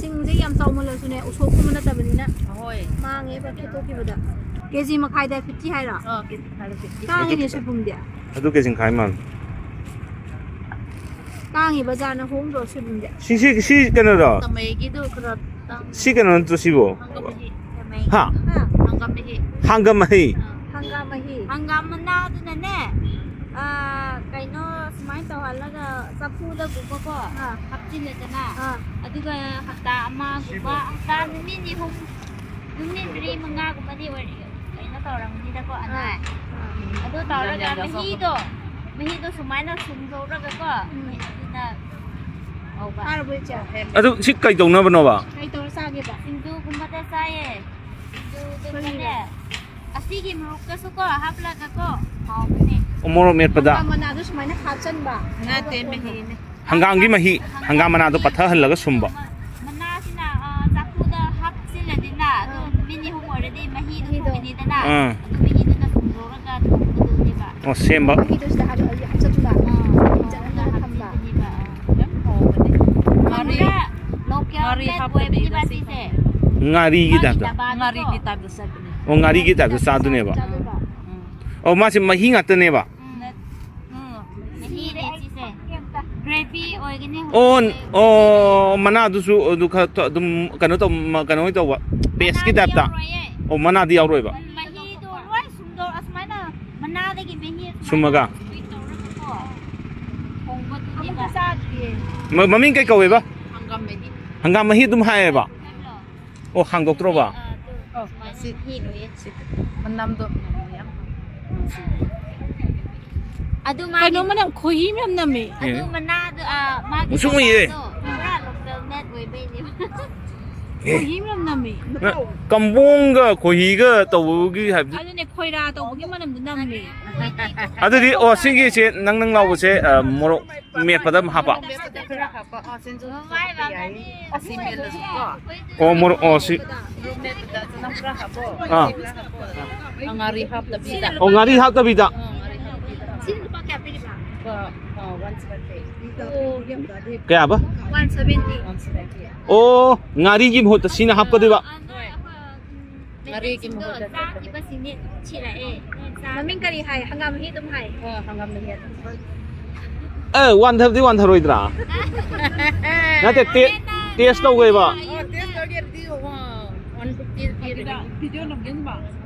ꯁꯤꯡꯁꯦ ꯌꯥꯝ ꯆꯥꯎꯃꯜꯂꯁꯨꯅꯦ, ꯎꯁꯣꯞꯀꯨꯝꯕ ꯅꯠꯇꯕꯅꯤꯅ ꯍꯣꯏ꯫ ꯃꯥꯡꯉꯦꯕ ꯈꯦꯠꯇꯣꯛꯈꯤꯕꯗ꯫ ꯀꯦꯖꯤ ꯃꯈꯥꯏꯗ ꯐꯤꯐꯇꯤ ꯍꯥꯏꯔꯣ? ꯑꯥ, ꯀꯦꯖꯤ ꯃꯈꯥꯏꯗ ꯐꯤꯐꯇꯤ꯫ ꯇꯥꯡꯉꯤꯅꯦ ꯁꯣꯏꯕꯨꯝꯗꯤ꯫ ꯑꯗꯨ ꯀꯦꯖꯤ ꯃꯈꯥꯏ ꯃꯥꯜꯂꯦ꯫ ꯇꯥꯡꯉꯤ ꯕꯖꯥꯔꯅ ꯍꯣꯡꯗ꯭ꯔꯣ ꯁꯣꯏꯕꯨꯝꯗꯤ? ꯁꯤ, ꯁꯤ, ꯁꯤ ꯀꯩꯅꯣꯔꯣ? ꯀꯃꯩꯒꯤꯗꯣ ꯈꯔ ꯇꯥꯡ-, ꯁꯤ ꯀꯩꯅꯣ ꯅꯠꯇ꯭ꯔꯣ ꯁꯤꯕꯣ? ꯍꯪꯒꯥꯝ ꯃꯍꯤ꯫ ꯀꯃꯩ꯫ ꯍꯥ? ꯍꯥ? ꯍꯪꯒꯥꯝ ꯃꯍꯤ꯫ ꯍꯪꯒꯥꯝ ꯃꯍꯤ꯫ ꯑꯥ꯫ ꯍꯪꯒꯥꯝ ꯃꯍꯤ꯫ ꯍꯪꯒꯥꯝ ꯃꯅꯥꯗꯨꯅꯅꯦ, ꯑꯥ, ꯀꯩꯅꯣ ꯁꯨꯃꯥꯏꯅ ꯇꯧꯍꯜꯂꯒ ꯆꯐꯨꯗꯒꯨꯝꯕꯀꯣ ꯑꯥ꯫ ꯍꯥꯞꯆꯤꯜꯂꯦꯗꯅ, ꯑꯥ꯫ ꯑꯗꯨꯒ ꯍꯞꯇꯥ ꯑꯃꯒꯨꯝꯕ, ꯍꯞꯇꯥ ꯅꯨꯃꯤꯠ ꯅꯤꯅꯤ ꯍꯨꯝ, ꯅꯨꯃꯤꯠ ꯃꯔꯤ ꯃꯉꯥꯒꯨꯝꯕꯗꯤ ꯑꯣꯏꯔꯦ꯫ ꯀꯩꯅꯣ ꯇꯧꯔꯝꯅꯤꯗꯀꯣ, ꯑꯅꯥꯏ꯫ ꯑꯥ, ꯑꯥ꯫ ꯑꯗꯨ ꯇꯧꯔꯒ ꯌꯥꯝ ꯌꯥꯝ ꯃꯍꯤꯗꯣ, ꯃꯍꯤꯗꯣ ꯁꯨꯃꯥꯏꯅ ꯁꯨꯝꯗꯣꯛꯔꯒꯀꯣ, ꯎꯝ꯫ ꯑꯗꯨꯅ ꯉꯧꯕ꯫ ꯐꯥꯔꯕꯣ ꯏꯆꯦ? ꯑꯗꯨ ꯁꯤ ꯀꯩ ꯇꯧꯅꯕꯅꯣꯕ? ꯀꯩ ꯇꯧꯔ ꯆꯥꯒꯦꯕ? ꯁꯤꯡꯖꯨꯒꯨꯝꯕꯗ ꯆꯥꯏꯌꯦ꯫ ꯁꯤꯡꯖꯨꯒꯨꯝꯕꯅꯦ꯫ ꯀꯔꯤꯅꯣ? ꯑꯁꯤꯒꯤ ꯃꯣꯔꯣꯛꯇꯁꯨꯀꯣ ꯍꯥꯞꯂꯒꯀꯣ, ꯍꯥꯎꯕꯅꯦ꯫ ꯑꯣ, ꯃꯣꯔꯣꯛ ꯃꯦꯠꯄꯗ? ꯍꯪꯒꯥꯝ ꯃꯅꯥꯗꯣ ꯁꯨꯃꯥꯏꯅ ꯍꯥꯞꯆꯟꯕ꯫ ꯅꯠꯇꯦ, ꯃꯍꯤꯅꯦ꯫ ꯍꯪꯒꯥꯝꯒꯤ ꯃꯍꯤ, ꯍꯪꯒꯥꯝ ꯃꯅꯥꯗꯣ ꯄꯠꯊꯍꯜꯂꯒ ꯁꯨꯝꯕ꯫ ꯃꯅꯥꯁꯤꯅ, ꯑ, ꯆꯐꯨꯗ ꯍꯥꯞꯆꯤꯜꯂꯗꯤꯅ, ꯑꯗꯨ ꯑꯥ꯫ ꯅꯨꯃꯤꯠ ꯅꯤꯅꯤ ꯍꯨꯝ ꯑꯣꯏꯔꯗꯤ ꯃꯍꯤꯗꯣ ꯃꯍꯤꯗꯣ꯫ ꯊꯣꯛꯀꯅꯤꯗꯅ, ꯑꯥ꯫ ꯑꯗꯨ ꯃꯍꯤꯗꯨꯅ ꯁꯨꯝꯗꯣꯛꯑꯒ ꯊꯣꯡꯕꯗꯨꯅꯦꯕ꯫ ꯑꯣ, ꯁꯦꯝꯕ꯫ ꯃꯍꯤꯗꯣ ꯁꯤꯗ ꯍꯥꯞ-, ꯍꯥꯞꯆꯜꯂꯒ ꯑꯥ, ꯊꯣꯡꯉꯒ ꯏꯟꯖꯜꯂꯒ ꯊꯝꯕ꯫ ꯍꯥꯞꯆꯤꯟꯗꯣꯏꯅꯦꯕ, ꯑꯥ꯫ ꯌꯥꯝ ꯍꯥꯎꯕꯅꯦ꯫ ꯉꯥꯔꯤ, ꯄꯨꯔꯥ local ꯉꯥꯔꯤ made ꯍꯥꯞꯄꯗꯤ ꯑꯣꯏꯕꯅꯦꯕ ꯉꯁꯤ ꯁꯤꯁꯦ꯫ ꯐꯪꯉꯦ꯫ ꯉꯥꯔꯤꯒꯤ ꯃꯥꯒꯤ type ꯇ? ꯇꯕꯥꯗꯣ ꯉꯥꯔꯤꯒꯤ type ꯇ ꯆꯠꯄꯅꯦ꯫ ꯑꯣ, ꯉꯥꯔꯤꯒꯤ type ꯇ ꯆꯥꯗꯣꯏꯅꯦꯕ꯫ ꯆꯥꯗꯣꯏꯕ꯫ ꯎꯝ꯫ ꯑꯣ, ꯃꯥꯁꯦ ꯃꯍꯤ ꯉꯥꯛꯇꯅꯦꯕ꯫ ꯎꯝ꯫ ꯎꯝ꯫ ꯃꯍꯤꯅꯦ ꯁꯤꯁꯦ꯫ Grade ꯄꯤ ꯑꯣꯏꯒꯅꯤ꯫ ꯑꯣ, ꯑꯣ, ꯃꯅꯥꯗꯨꯁꯨ ꯑꯗꯨ ꯈꯔ ꯇ-, ꯑꯗꯨꯝ ꯀꯩꯅꯣ ꯇꯧ-, ꯃ-, ꯀꯩꯅꯣ ꯇꯧꯕ, ꯄꯦꯁꯀꯤ ꯃꯅꯥꯗꯤ ꯇꯥꯏꯞꯇ꯫ ꯌꯥꯎꯔꯣꯏꯌꯦ꯫ ꯑꯣ, ꯃꯅꯥꯗꯤ ꯌꯥꯎꯔꯣꯏꯕ꯫ ꯃꯍꯤꯗꯣ ꯂꯣꯏ ꯁꯨꯝꯗꯣꯛ-, ꯑꯁꯨꯃꯥꯏꯅ ꯃꯅꯥꯗꯒꯤ ꯃꯍꯤ ꯑꯁꯨꯃꯥꯏꯅ ꯁꯨꯝꯃꯒ? ꯁꯨꯏ ꯇꯧꯔꯒꯀꯣ ꯊꯣꯡꯕꯗꯨꯅꯦꯕ꯫ ꯑꯃꯨꯛꯇ ꯆꯥꯗ꯭ꯔꯤꯌꯦ꯫ ꯃ-, ꯃꯃꯤꯡ ꯀꯩ ꯀꯧꯋꯦꯕ? ꯍꯪꯒꯥꯝ ꯃꯍꯤ꯫ ꯍꯪꯒꯥꯝ ꯃꯍꯤ ꯑꯗꯨꯝ ꯍꯥꯏꯌꯦꯕ? ꯍꯥꯏꯕ꯭ꯔꯣ? ꯑꯣ, ꯍꯥꯡꯗꯣꯛꯇ꯭ꯔꯣꯕ? ꯑꯥ, ꯑꯗꯨ ꯑꯣ, ꯁꯨꯃꯥꯏꯅ ꯁꯤ ꯍꯤꯔꯣꯏꯌꯦ꯫ ꯁꯤ ꯃꯅꯝꯗꯣ ꯌꯥꯝ ꯅꯨꯡꯁꯤ꯫ ꯑꯗꯨ ꯃꯥꯒꯤ ꯀꯩꯅꯣ ꯃꯅꯝ ꯈꯣꯏꯍꯤ ꯃꯅꯝ ꯅꯝꯃꯦ꯫ ꯑꯗꯨ ꯑꯦ꯫ ꯃꯅꯥꯗꯣ, ꯑꯥ, ꯃꯥꯒꯤ ꯃꯨꯁꯨꯛ ꯃꯨꯏꯌꯦ꯫ ꯃꯅꯥꯗꯣ ꯄꯨꯔꯥ local made ꯑꯣꯏꯕꯩꯅꯦꯕ꯫ ꯑꯦ꯫ ꯈꯣꯏꯍꯤ ꯃꯅꯝ ꯅꯝꯃꯦ꯫ ꯅ-, ꯀꯝꯕꯣꯡꯒ ꯈꯣꯏꯍꯤꯒ ꯇꯧꯕꯒꯤ ꯍꯥꯏꯕꯗꯤ? ꯑꯗꯨꯅꯦ, ꯈꯣꯏꯔꯥ ꯇꯧꯕꯒꯤ ꯃꯅꯝꯗꯣ ꯅꯝꯃꯦ꯫ ꯑꯗꯨꯗꯤ, ꯑꯣ, ꯁꯤꯒꯤꯁꯦ ꯅꯪ ꯅꯪ ꯂꯥꯎꯕꯁꯦ, ꯑ, ꯃꯣꯔꯣꯛ ꯃꯦꯠꯄꯗ ꯑꯗꯨꯝ ꯍꯥꯞꯄ? ꯃꯦꯠꯄꯗ ꯈꯔ ꯍꯥꯞꯄ꯫ ꯑꯥ, ꯁꯤꯡꯖꯨꯁꯨ ꯍꯥꯞꯄ ꯌꯥꯏꯌꯦ꯫ ꯑꯁꯤ ꯃꯦꯠꯂꯁꯨ ꯀꯣ꯫ ꯑꯣ, ꯃꯣꯔꯣꯛ, ꯑꯣ, ꯁꯤ꯫ ꯃꯣꯔꯣꯛ ꯃꯦꯠꯄꯗ ꯆꯅꯝ ꯈꯔ ꯍꯥꯞꯄꯣ꯫ ꯑꯥ꯫ ꯁꯤ ꯈꯔ ꯍꯥꯞꯄꯣ꯫ ꯑꯥ, ꯉꯥꯔꯤ ꯍꯥꯞꯇꯕꯤꯗ꯫ ꯑꯣ, ꯉꯥꯔꯤ ꯍꯥꯞꯇꯕꯤꯗ꯫ ꯑꯥ, ꯉꯥꯔꯤ ꯍꯥꯞꯇꯕꯤꯗ꯫ ꯁꯤꯅ ꯂꯨꯄꯥ ꯀꯌꯥ ꯄꯤꯔꯤꯕ? ꯂꯨꯄꯥ, ꯑꯥ, one seventy꯫ ꯑꯣ꯫ ꯀꯌꯥꯕ? One seventy꯫ One seventy꯫ ꯑꯣ, ꯉꯥꯔꯤꯒꯤ ꯃꯍꯨꯠꯇ ꯁꯤꯅ ꯍꯥꯞꯀꯗꯣꯏꯕ? ꯍꯣꯏ꯫ ꯉꯥꯔꯤꯒꯤ ꯃꯍꯨꯠꯇ ꯆꯥꯈꯤꯕꯁꯤꯡꯗꯤ ꯊꯤꯔꯛꯑꯦ꯫ ꯃꯃꯤꯡ ꯀꯔꯤ ꯍꯥꯏ? ꯍꯪꯒꯥꯝ ꯃꯍꯤ ꯑꯗꯨꯝ ꯍꯥꯏ꯫ ꯑ, ꯍꯪꯒꯥꯝ ꯃꯍꯤ ꯑꯗꯨꯝ ꯍꯥꯏ꯫ ꯑꯦ, ꯋꯥꯟꯊꯕꯗꯤ ꯋꯥꯟꯊꯔꯣꯏꯗ꯭ꯔꯥ? ꯅꯠꯇꯦ, ꯇꯦ-, taste ꯇꯧꯒꯦꯕ꯫ ꯑꯣ, taste ꯇꯧꯒꯦꯗꯤ, ꯑ, one fifty ꯄꯤꯔꯒꯦ꯫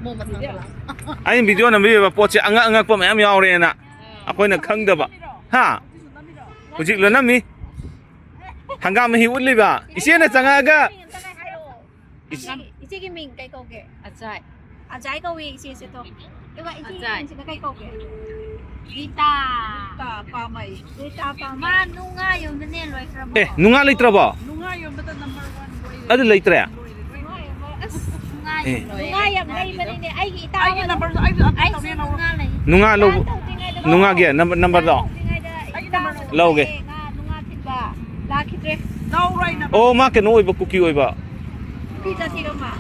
ꯑꯃꯨꯛ ꯃꯊꯪꯗ ꯂꯥꯛꯑꯣ꯫ ꯑꯩꯅ video ꯅꯝꯕꯤꯔꯤꯕ ꯄꯣꯠꯁꯦ ꯑꯉꯛ ꯑꯉꯛꯄ ꯃꯌꯥꯝ ꯌꯥꯎꯔꯦꯅ ꯑꯩꯈꯣꯏꯅ ꯈꯪꯗꯕ꯫ ꯍꯥ? ꯍꯧꯖꯤꯛ ꯂꯣꯏꯅꯝꯃꯤ꯫ ꯍꯪꯒꯥꯝ ꯃꯍꯤ ꯎꯠꯂꯤꯕ꯫ ꯏꯆꯦꯅ ꯆꯪꯉꯛꯑꯒ ꯏꯆꯦ-, ꯏꯆꯦꯒꯤ ꯃꯤꯡ ꯀꯩ ꯀꯧꯒꯦ? ꯑꯆꯥꯏ꯫ ꯑꯖꯥꯏ ꯀꯧꯏ ꯏꯆꯦꯁꯦ ꯇꯣ꯫ ꯑꯗꯨꯒ ꯏꯆꯦꯒꯤ ꯑꯆꯥꯏ꯫ ꯃꯤꯡꯁꯤꯅ ꯀꯩ ꯀꯧꯒꯦ? ꯔꯤꯇꯥ꯫ ꯔꯤꯇꯥ ꯄꯥꯝꯃꯩ꯫ ꯔꯤꯇꯥ ꯄꯥꯝꯃꯩ꯫ ꯃꯥ ꯅꯨꯡꯉꯥ ꯌꯣꯟꯕꯅꯦ ꯂꯣꯏꯈ꯭ꯔꯕꯣ? ꯑꯦ, ꯅꯨꯡꯉꯥ ꯂꯩꯇ꯭ꯔꯕꯣ? ꯅꯨꯡꯉꯥ ꯌꯣꯟꯕꯗ number one ꯑꯣꯏꯔꯦ꯫ ꯑꯗꯨ ꯂꯩꯇ꯭ꯔꯦ? ꯂꯣꯏꯔꯦ꯫ ꯅꯨꯡꯉꯥ ꯌꯣꯟꯕ꯫ ꯑꯁ, ꯅꯨꯡꯉꯥ ꯑꯦ꯫ ꯌꯥꯝ ꯂꯩꯕꯅꯤꯅꯦ꯫ ꯑꯩꯒꯤ ꯏꯇꯥ ꯑꯩꯒꯤ ꯑꯃ numberꯗꯣ ꯑꯩꯁꯨ ꯑꯝꯇ ꯑꯩꯁꯨ ꯇꯧꯕꯤꯔꯛꯑꯣ꯫ ꯅꯨꯡꯉꯥ ꯂꯩ꯫ ꯅꯨꯡꯉꯥ ꯂꯧ-, ꯆꯥ ꯇꯧꯗ꯭ꯔꯤꯉꯩꯗ ꯅꯨꯡꯉꯥꯒꯤ ꯂꯧꯔꯣ꯫ Number, numberꯗꯣ? ꯆꯥ ꯇꯧꯗ꯭ꯔꯤꯉꯩꯗ ꯑꯩꯒꯤ ꯏꯇꯥ number ꯑꯃ ꯂꯧꯒꯦ꯫ ꯂꯩꯌꯦ, ꯉꯥ ꯅꯨꯡꯉꯥ ꯊꯤꯟꯕ꯫ ꯂꯥꯛꯈꯤꯗ꯭ꯔꯦ꯫ ꯂꯧꯔꯣ ꯑꯩ number꯫ ꯑꯣ, ꯃꯥ ꯀꯩꯅꯣ ꯑꯣꯏꯕ, ꯀꯨꯀꯤ ꯑꯣꯏꯕ꯫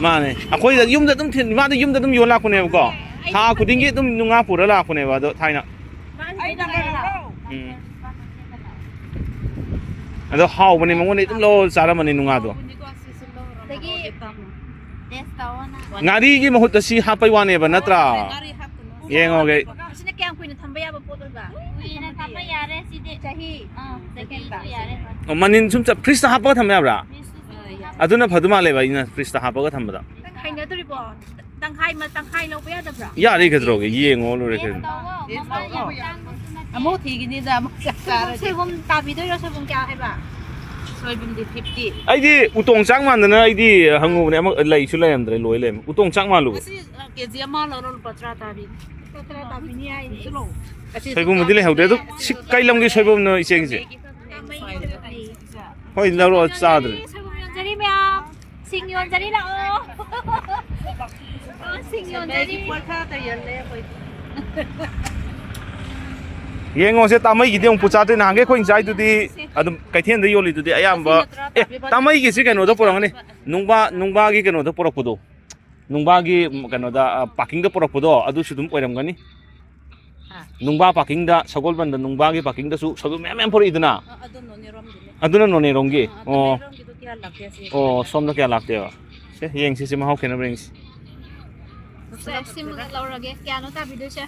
ꯃꯥꯅꯦ꯫ ꯑꯩꯈꯣꯏꯗ ꯌꯨꯝꯗ ꯑꯗꯨꯝ ꯊꯤꯟ-, ꯃꯥꯗꯤ ꯌꯨꯝꯗ ꯑꯗꯨꯝ ꯌꯣꯟ ꯂꯥꯛꯄꯅꯦꯕꯀꯣ꯫ ꯊꯥ ꯈꯨꯗꯤꯡꯒꯤ ꯑꯗꯨꯝ ꯅꯨꯡꯉꯥ ꯄꯨꯔ ꯂꯥꯛꯄꯅꯦꯕ ꯑꯗꯣ ꯊꯥꯏꯅ꯫ ꯑꯩ number ꯂꯧꯔꯣ꯫ ꯎꯝ꯫ ꯑꯗꯣ ꯍꯥꯎꯕꯅꯦ, ꯃꯉꯣꯟꯗ ꯑꯗꯨꯝ ꯂꯧꯔ ꯆꯥꯔꯝꯕꯅꯦ ꯅꯨꯡꯉꯥꯗꯣ꯫ ꯑꯗꯒꯤ ꯉꯥꯔꯤꯒꯤ ꯃꯍꯨꯠꯇ ꯁꯤ ꯍꯥꯞꯄꯩ ꯋꯥꯅꯦꯕ, ꯅꯠꯇ꯭ꯔꯥ? ꯉꯥꯔꯤ ꯍꯥꯞꯀꯅꯨ꯫ ꯌꯦꯡꯉꯣꯒꯦ꯫ ꯑꯁꯤꯅ ꯀꯌꯥꯝ ꯀꯨꯏꯅ ꯊꯝꯕ ꯌꯥꯕ ꯄꯣꯠ ꯑꯣꯏꯕ? ꯀꯨꯏꯅ ꯊꯝꯕ ꯌꯥꯔꯦ ꯁꯤꯗꯤ꯫ ꯆꯍꯤ꯫ ꯑꯥ, ꯆꯍꯤꯁꯨ ꯌꯥꯔꯦ꯫ ꯑꯣ, ꯃꯅꯤꯟ ꯁꯨꯝ ꯆꯠ-, ꯐ꯭ꯔꯤꯖꯇ ꯍꯥꯞꯄꯒ ꯊꯝꯕ ꯌꯥꯕ꯭ꯔꯥ? ꯐ꯭ꯔꯤꯖꯇꯁꯨ ꯍꯥꯞꯄ ꯑꯗꯨꯅ ꯐꯗꯧ ꯃꯥꯜꯂꯦꯕ, ꯑꯩꯅ ꯐ꯭ꯔꯤꯖꯇ ꯍꯥꯞꯄꯒ ꯊꯝꯕꯗ꯫ ꯅꯪ ꯍꯩꯅꯗꯣꯔꯤꯕꯣ? ꯇꯪꯈꯥꯏ ꯃ-, ꯇꯪꯈꯥꯏ ꯂꯧꯕ ꯌꯥꯗꯕ꯭ꯔꯣ? ꯌꯥꯔꯦ, ꯀꯩꯗꯧꯔꯒꯦ? ꯌꯦꯡꯉꯣ ꯂꯣꯏꯔꯦ ꯀꯩꯅꯣ꯫ ꯇꯧꯋꯣ, ꯃꯃꯜ ꯌꯥꯝ ꯇꯥꯡꯕꯁꯨ ꯅꯠꯇꯦ꯫ ꯑꯃꯨꯛ ꯊꯤꯒꯅꯤꯗ, ꯑꯃꯨꯛ ꯆꯥꯛ ꯆꯥꯔꯗꯤ꯫ ꯁꯣꯏꯕꯨꯝ ꯇꯥꯕꯤꯗꯣꯏꯔꯣ? ꯁꯣꯏꯕꯨꯝ ꯀꯌꯥ ꯍꯥꯏꯕ? ꯁꯣꯏꯕꯨꯝꯗꯤ fifty꯫ ꯑꯩꯗꯤ ꯎꯇꯣꯡ ꯆꯥꯛ ꯃꯥꯟꯗꯅ ꯑꯩꯗꯤ ꯍꯪꯉꯨꯕꯅꯦ, ꯑꯃ ꯂꯩꯁꯨ ꯂꯩꯔꯝꯗ꯭ꯔꯦ, ꯂꯣꯏ ꯂꯩꯔꯝꯃꯦ꯫ ꯎꯇꯣꯡ ꯆꯥꯛ ꯃꯥꯜꯂꯨꯕ꯫ ꯉꯁꯤ, ꯑ, ꯀꯦ ꯖꯤ ꯑꯃ ꯂꯧꯔꯣ, ꯂꯨꯄꯥ ꯇꯔꯥ ꯇꯥꯕꯤꯅꯤ꯫ ꯂꯨꯄꯥ ꯇꯔꯥ ꯇꯥꯕꯤꯅꯤ ꯍꯥꯏꯅꯦ꯫ ꯁꯣꯏꯕꯨꯝꯕꯨꯗꯤ ꯂꯩꯍꯧꯗꯦ꯫ ꯑꯗꯨ ꯁꯤ ꯀꯩ ꯂꯝꯒꯤ ꯁꯣꯏꯕꯨꯝꯅꯣ, ꯏꯆꯦꯒꯤꯁꯦ? ꯍꯣꯏ, ꯂꯧꯔꯛꯑꯣ, ꯆꯥꯗ꯭ꯔꯦ꯫ ꯁꯣꯏꯕꯨꯝ ꯌꯣꯟꯖꯔꯤ ꯃꯌꯥꯝ꯫ ꯁꯤꯡ ꯌꯣꯟꯖꯔꯤ ꯂꯥꯛꯑꯣ꯫ ꯑꯣ, ꯁꯤꯡ ꯌꯣꯟꯖꯔꯤ꯫ ꯄꯣꯠ ꯈꯔ ꯇꯩꯍꯜꯂꯦ ꯑꯩꯈꯣꯏꯗꯤ꯫ ꯌꯦꯡꯉꯣꯁꯦ, ꯇꯥꯃꯩꯒꯤꯗꯤ ꯑꯃꯨꯛ ꯄꯨ ꯆꯥꯗ꯭ꯔꯦ꯫ ꯅꯍꯥꯟꯒꯩ ꯑꯩꯈꯣꯏꯅ ꯆꯥꯏꯗꯨꯗꯤ ꯑꯗꯨꯝ ꯀꯩꯊꯦꯜꯗ ꯌꯣꯜꯂꯤꯗꯨꯗꯤ ꯑꯌꯥꯝꯕ꯫ ꯑꯦ, ꯇꯥꯃꯩꯒꯤꯁꯤ ꯀꯩꯅꯣꯗ ꯄꯨꯔꯛꯀꯅꯤ꯫ ꯅꯨꯡꯕꯥ, ꯅꯨꯡꯕꯥꯒꯤ ꯀꯩꯅꯣꯗ ꯄꯨꯔꯛꯄꯗꯣ꯫ ꯅꯨꯡꯕꯥꯒꯤ, ꯎꯝ, ꯀꯩꯅꯣꯗ, ꯑ, ꯄꯥꯔꯀꯤꯡꯗ ꯄꯨꯔꯛꯄꯗꯣ ꯑꯗꯨꯁꯨ ꯑꯗꯨꯝ ꯑꯣꯏꯔꯝꯒꯅꯤ꯫ ꯍꯥ? ꯅꯨꯡꯕꯥ ꯄꯥꯔꯀꯤꯡꯗ, ꯁꯒꯣꯜꯕꯟꯗ ꯅꯨꯡꯕꯥꯒꯤ ꯄꯥꯔꯀꯤꯡꯗꯁꯨ ꯁꯣꯏꯕꯨꯝ ꯃꯌꯥꯝ ꯃꯌꯥꯝ ꯄꯨꯔꯛꯏꯗꯅ꯫ ꯑ, ꯑꯗꯨ ꯅꯣꯅꯦꯔꯣꯝꯒꯤꯅꯦ꯫ ꯑꯗꯨꯅ ꯅꯣꯅꯦꯔꯣꯝꯒꯤ? ꯑ, ꯑꯗꯨ ꯑꯣ꯫ ꯅꯣꯅꯦꯔꯣꯝꯒꯤꯗꯣ ꯀꯌꯥ ꯂꯥꯛꯇꯦ ꯑꯁꯤ꯫ ꯑꯣ, ꯁꯣꯝꯗ ꯀꯌꯥ ꯂꯥꯛꯇꯦꯕ? ꯁꯦ, ꯌꯦꯡꯁꯤ, ꯁꯤ ꯃꯍꯥꯎ ꯈꯦꯠꯅꯕ꯭ꯔꯥ ꯌꯦꯡꯁꯤ꯫ ꯁꯦ, ꯁꯤꯃꯒ ꯂꯧꯔꯒꯦ꯫ ꯀꯌꯥꯅꯣ ꯇꯥꯕꯤꯗꯣꯏꯁꯦ?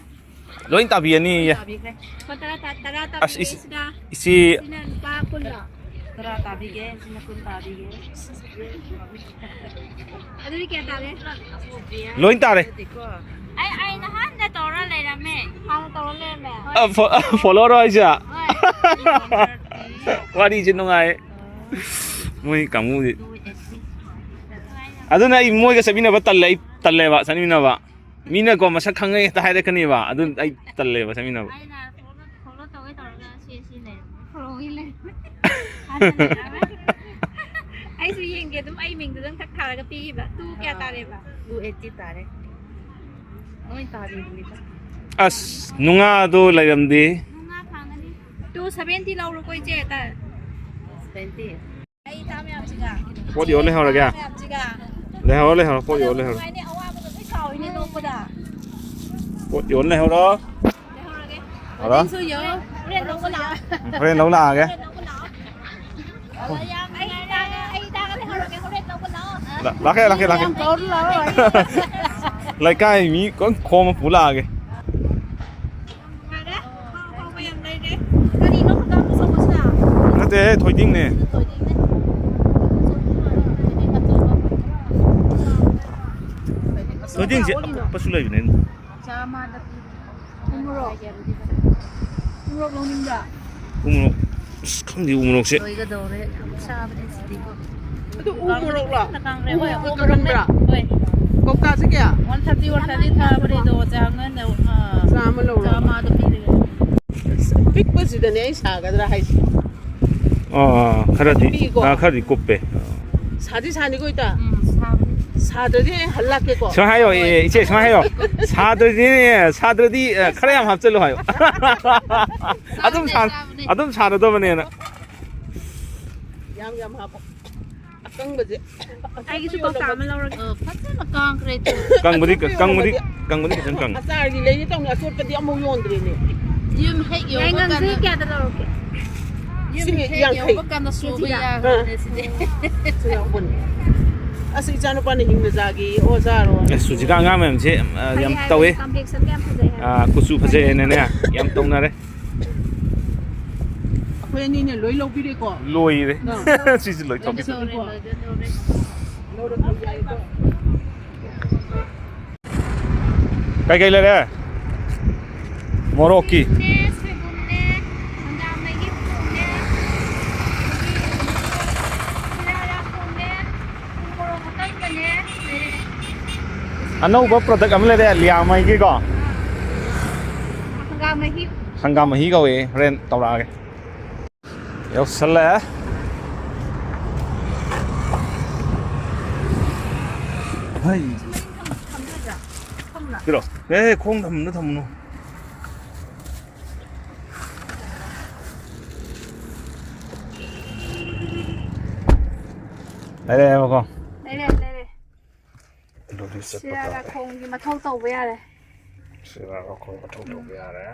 ꯂꯣꯏ ꯇꯥꯕꯤꯔꯅꯤꯌꯦ꯫ ꯇꯥꯕꯤꯈ꯭ꯔꯦ꯫ ꯂꯨꯄꯥ ꯇꯔꯥ ꯇꯥ-, ꯇꯔꯥ ꯑꯁ, ꯏꯁ-, ꯇꯥꯕꯤꯔꯦ ꯁꯤꯗ꯫ ꯏꯆꯦ꯫ ꯁꯤꯅ ꯂꯨꯄꯥ ꯀꯨꯟ ꯂꯣ? ꯇꯔꯥ ꯇꯥꯕꯤꯒꯦ, ꯁꯤꯅ ꯀꯨꯟ ꯇꯥꯕꯤꯒꯦ꯫ ꯑꯗꯨꯗꯤ ꯀꯌꯥ ꯇꯥꯔꯦ? ꯂꯣꯏ ꯇꯥꯔꯦ꯫ ꯑꯩ, ꯑꯩ ꯅꯍꯥꯟꯗ ꯇꯧꯔ ꯂꯩꯔꯝꯃꯦ꯫ ꯍꯥꯟꯅ ꯇꯧꯔ ꯂꯩꯔꯝꯃꯦ? ꯑ, ꯐꯣ-, ꯐꯣꯂꯣꯔꯣ ꯍꯥꯏꯁꯦ? ꯍꯣꯏ꯫ ꯋꯥꯔꯤꯁꯦ ꯅꯨꯡꯉꯥꯏ꯫ ꯃꯣꯏ ꯀꯥꯡꯕꯨꯁꯦ꯫ ꯑꯗꯨꯅ ꯑꯩ ꯃꯣꯏꯒ ꯆꯠꯃꯤꯟꯅꯕ ꯇꯜꯂꯦ, ꯑꯩ ꯇꯜꯂꯦꯕ ꯆꯠꯃꯤꯟꯅꯕ꯫ ꯃꯤꯅꯀꯣ ꯃꯁꯛ ꯈꯪꯉꯦ ꯍꯦꯛꯇ ꯍꯥꯏꯔꯛꯀꯅꯦꯕ꯫ ꯑꯗꯨ ꯑꯩ ꯇꯜꯂꯦꯕ ꯆꯠꯃꯤꯟꯅꯕ꯫ ꯑꯩꯅ ꯐꯣꯂꯣ, ꯐꯣꯂꯣ ꯇꯧꯒꯦ ꯇꯧꯔꯒ ꯁꯤ, ꯁꯤ ꯂꯩꯔꯝꯃꯦ꯫ ꯐꯣꯂꯣꯒꯤ ꯂꯩꯔꯝꯃꯦ꯫ ꯑꯩꯁꯨ ꯌꯦꯡꯒꯦ ꯑꯗꯨꯝ, ꯑꯩ ꯃꯤꯡꯗꯨꯗꯪ ꯊꯛ ꯊꯥꯔꯒ ꯄꯤꯈꯤꯕ꯫ Two ꯀꯌꯥ ꯇꯥꯔꯦꯕ? Two eighty ꯇꯥꯔꯦ꯫ ꯂꯣꯏ ꯇꯥꯕꯤꯕꯅꯤꯗ꯫ ꯑꯁ, ꯅꯨꯡꯉꯥꯗꯣ ꯂꯩꯔꯝꯗꯦ꯫ ꯅꯨꯡꯉꯥ ꯐꯪꯒꯅꯤ꯫ Two seventy ꯂꯧꯔꯣꯀꯣ ꯏꯆꯦ꯫ Seventy꯫ ꯄꯣꯠ ꯌꯣꯜ ꯂꯩꯍꯧꯔꯒꯦ? ꯂꯩꯍꯧꯔꯣ, ꯂꯩꯍꯧꯔꯣ, ꯄꯣꯠ ꯌꯣꯜ ꯂꯩꯍꯧꯔꯣ꯫ ꯄꯣꯠ ꯌꯣꯜ ꯂꯩꯍꯧꯔꯣ꯫ ꯍꯣꯔꯦꯟ ꯂꯧꯕ ꯂꯥꯛꯑꯣ꯫ ꯎꯝ, ꯍꯣꯔꯦꯟ ꯂꯧ ꯂꯥꯛꯑꯒꯦ꯫ ꯂꯥꯛꯀꯦ, ꯂꯥꯛꯀꯦ, ꯂꯥꯛꯀꯦ꯫ ꯂꯩꯀꯥꯏ ꯃꯤ ꯂꯣꯏ ꯈꯣꯝꯃ ꯄꯨ ꯂꯥꯛꯑꯒꯦ꯫ ꯑꯦ, ꯊꯣꯏꯗꯤꯡꯅꯦ꯫ ꯊꯣꯏꯗꯤꯡꯁꯦ ꯑꯄꯤꯛꯄꯁꯨ ꯂꯩꯕꯅꯦ꯫ ꯆꯥꯝꯃꯗ ꯄꯤ꯫ ꯎꯃꯣꯔꯣꯛ꯫ ꯎꯃꯣꯔꯣꯛ ꯂꯧꯅꯤꯡꯕ꯭ꯔꯥ? ꯎꯃꯣꯔꯣꯛ꯫ ꯑꯁ, ꯈꯪꯗꯦ, ꯎꯃꯣꯔꯣꯛꯁꯦ꯫ ꯂꯣꯏꯒꯗꯧꯔꯦ꯫ ꯌꯥꯝ ꯆꯥꯕꯅꯦ ꯁꯤꯗꯤꯀꯣ꯫ ꯑꯗꯨ ꯎꯃꯣꯔꯣꯛꯂꯣ? ꯀꯥꯡꯗꯦ, ꯍꯣꯏ, ꯎꯃꯣꯔꯣꯛ ꯀꯪꯕ꯭ꯔꯥ? ꯍꯣꯏ꯫ ꯀꯧꯇꯥꯁꯦ ꯀꯌꯥ? One thirty, one thirty ꯊꯥꯕꯅꯦ ꯑꯗꯣ, ꯆꯥꯝꯃ ꯂꯧ-, ꯑꯥ, ꯆꯥꯝꯃ ꯂꯧꯔꯣ꯫ ꯆꯥꯝꯃꯗ ꯄꯤꯔꯒꯦ꯫ ꯑꯁ, ꯄꯤꯛꯄꯁꯤꯗꯅꯦ ꯑꯩ ꯁꯥꯒꯗ꯭ꯔꯥ ꯍꯥꯏꯁꯦ꯫ ꯑꯥ, ꯈꯔꯗꯤ, ꯄꯤꯛꯏꯀꯣ? ꯑꯥ, ꯈꯔꯗꯤ ꯀꯨꯞꯄꯦ꯫ ꯁꯥꯗꯤ ꯁꯥꯅꯤꯀꯣ, ꯏꯇꯥ? ꯎꯝ, ꯁꯥꯕꯅꯤ꯫ ꯁꯥꯗ꯭ꯔꯗꯤ ꯑꯩ ꯍꯜꯂꯛꯀꯦꯀꯣ꯫ ꯁꯨꯃꯥꯏꯅ ꯍꯥꯏꯌꯣ, ꯍꯣꯏ꯫ ꯑꯦ, ꯏꯆꯦ, ꯁꯨꯃꯥꯏꯅ ꯍꯥꯏꯌꯣ꯫ ꯁꯥꯗ꯭ꯔꯗꯤꯅꯦ, ꯁꯥꯗ꯭ꯔꯗꯤ, ꯑ, ꯈꯔ ꯌꯥꯝ ꯍꯥꯞꯆꯜꯂꯨ ꯍꯥꯏꯌꯣ꯫ ꯑꯗꯨꯝ ꯁꯥ-, ꯆꯥꯕꯅꯦ꯫ ꯑꯗꯨꯝ ꯁꯥꯔꯗꯕꯅꯦꯅ꯫ ꯌꯥꯝ ꯌꯥꯝ ꯍꯥꯞꯄꯣ꯫ ꯑꯀꯪꯕꯁꯦ꯫ ꯑꯩꯒꯤꯁꯨ ꯀꯧꯇꯥ ꯑꯃ ꯂꯧꯔꯒꯦ꯫ ꯑ, ꯐꯖꯅ ꯀꯥꯡꯈ꯭ꯔꯦ꯫ ꯀꯪꯕꯗꯤ, ꯑꯆꯣꯠꯄ ꯀꯪꯕꯗꯤ, ꯌꯣꯜꯂꯝꯃꯗꯤ꯫ ꯀꯪꯕꯗꯤ ꯐꯖꯅ ꯀꯪꯉꯦ꯫ ꯑꯆꯥꯔꯒꯤ ꯂꯩꯒꯦ ꯇꯧꯅꯤ, ꯑꯆꯣꯠꯄꯗꯤ ꯑꯃꯨꯛ ꯌꯣꯟꯗ꯭ꯔꯦꯅꯦ꯫ ꯌꯨꯝ ꯍꯦꯛ ꯌꯧꯕ ꯌꯥꯏꯉꯪꯁꯦ ꯀꯥꯟꯗ꯫ ꯀꯌꯥꯗ ꯂꯧꯔꯛꯀꯦ? ꯌꯨꯝ ꯁꯤꯡ ꯍꯦꯛ ꯌꯥꯡꯈꯩ꯫ ꯌꯧꯕ ꯀꯥꯟꯗ ꯁꯨꯕ ꯀꯦꯖꯤꯗ? ꯌꯥꯈ꯭ꯔꯕꯅꯦ ꯁꯤꯗꯤ꯫ ꯑꯥ꯫ ꯁꯤ ꯌꯥꯎꯕꯅꯦ꯫ ꯑꯁ, ꯏꯆꯥꯅꯨꯄꯥꯅ ꯍꯤꯡꯅ ꯆꯥꯒꯦꯌꯦ, ꯑꯣ, ꯆꯥꯔꯣ꯫ ꯑꯁ, ꯍꯧꯖꯤꯛꯀꯥꯟ ꯑꯉꯥꯡ ꯃꯌꯥꯝꯁꯦ, ꯑ, ꯐꯩ ꯌꯥꯝ ꯍꯥꯏꯕꯅꯦ, ꯇꯧꯋꯦ꯫ Complexion ꯀ ꯌꯥꯝ ꯐꯖꯩ ꯍꯥꯏꯕꯅꯦ꯫ ꯑ, ꯀꯨꯆꯨ ꯐꯖꯩ ꯍꯥꯏꯅꯅꯦ, ꯌꯥꯝ ꯇꯧꯅꯔꯦ꯫ ꯑꯩꯈꯣꯏ ꯑꯅꯤꯅ ꯂꯣꯏ ꯂꯧꯕꯤꯔꯦꯀꯣ? ꯂꯣꯏꯔꯦ꯫ ꯑꯥ꯫ ꯁꯤꯁꯨ ꯂꯣꯏꯊꯣꯛꯈꯤꯗꯣꯏꯅꯤ꯫ ꯂꯣꯏꯗꯧꯔꯦ, ꯂꯣꯏꯗꯧꯔꯦ꯫ ꯂꯧꯔꯒ ꯌꯥꯏꯀꯣ? ꯀꯩꯀꯩ ꯂꯩꯔꯦ? ꯃꯣꯔꯣꯛꯀꯤ꯫ ꯁꯣꯏꯕꯨꯝꯅꯦ, ꯁꯣꯏꯕꯨꯝꯅꯦ, ꯍꯪꯒꯥꯝ ꯃꯍꯤ ꯊꯣꯡꯅꯦ, ꯑꯗꯒꯤ ꯖꯤꯔꯥ ꯔꯥꯏꯁ ꯊꯣꯡꯅꯦ, ꯊꯨꯝ ꯃꯣꯔꯣꯛ ꯑꯀꯪꯕꯅꯦ, ꯂꯩꯔꯦ꯫ ꯑꯅꯧꯕ product ꯑꯃ ꯂꯩꯔꯦ, ꯂꯤꯌꯥꯃꯩꯒꯤꯀꯣ꯫ ꯍꯪꯒꯥꯝ ꯃꯍꯤ꯫ ꯍꯪꯒꯥꯝ ꯃꯍꯤ ꯀꯧꯋꯦ, ꯍꯣꯔꯦꯟ ꯇꯧꯔꯛꯑꯒꯦ꯫ ꯌꯧꯁꯜꯂꯦ꯫ ꯍꯩ꯫ ꯄꯤꯔꯣ꯫ ꯑꯦ, ꯈꯣꯡ ꯊꯝꯃꯨꯅꯨ, ꯊꯝꯃꯨꯅꯨ꯫ ꯂꯩꯔꯦꯕꯀꯣ꯫ ꯂꯩꯔꯦ, ꯂꯩꯔꯦ꯫ ꯑꯗꯨꯗꯤ ꯆꯠꯄ ꯁꯤꯔꯥ ꯇꯥꯔꯦ꯫ ꯔꯥꯈꯣꯡꯒꯤ ꯃꯊꯧ ꯇꯧꯕ ꯌꯥꯔꯦ꯫ ꯁꯤꯔꯥ ꯔꯥꯈꯣꯡ ꯃꯊꯧ ꯇꯧꯕ ꯌꯥꯔꯦ꯫